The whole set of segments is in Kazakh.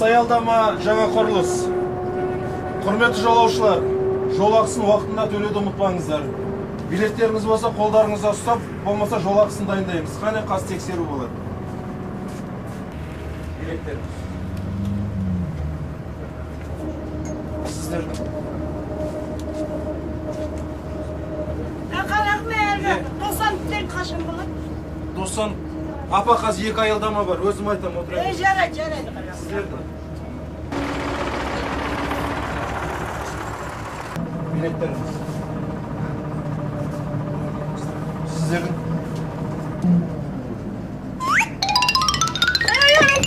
Келесі аялдама жаңа құрылыс. Құрметті жолаушылар, жол ақысын уақытында төлеуді ұмытпаңыздар. Билеттеріңіз болса қолдарыңызда ұстап, болмаса жол ақысын дайындаймыз. Қане қаз тексеру болады. Билеттер. Сіздердің. 90 қашан болады? 90. Апа, қазір 2 аялдама бар, өзім айтамын, отырайын. Жарайды, жарайды. Сіздердің. Билеттеріңіз. Сіздердің.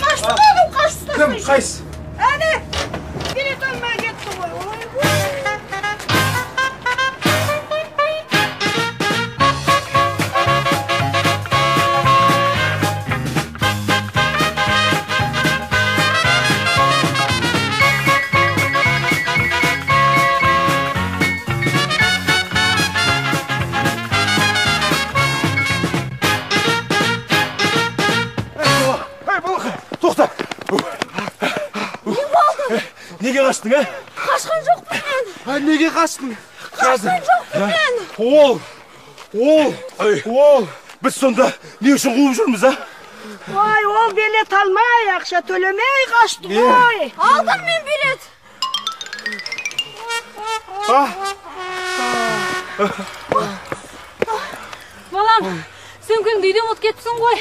Қашты, қашты. Кім, қайсы? Әне, билет алмай кетті ғой. Неге қаштың, ә? Қашқан жоқпын мен. Неге қаштың? Қашқан жоқпын мен. Ол, біз сонда не үшін қуып жүрміз, а? Ой, ол билет алмай, ақша төлемей қашты ғой. Алдым мен билет. Балам, сөмкеңді үйде ұмытып кетіпсің ғой.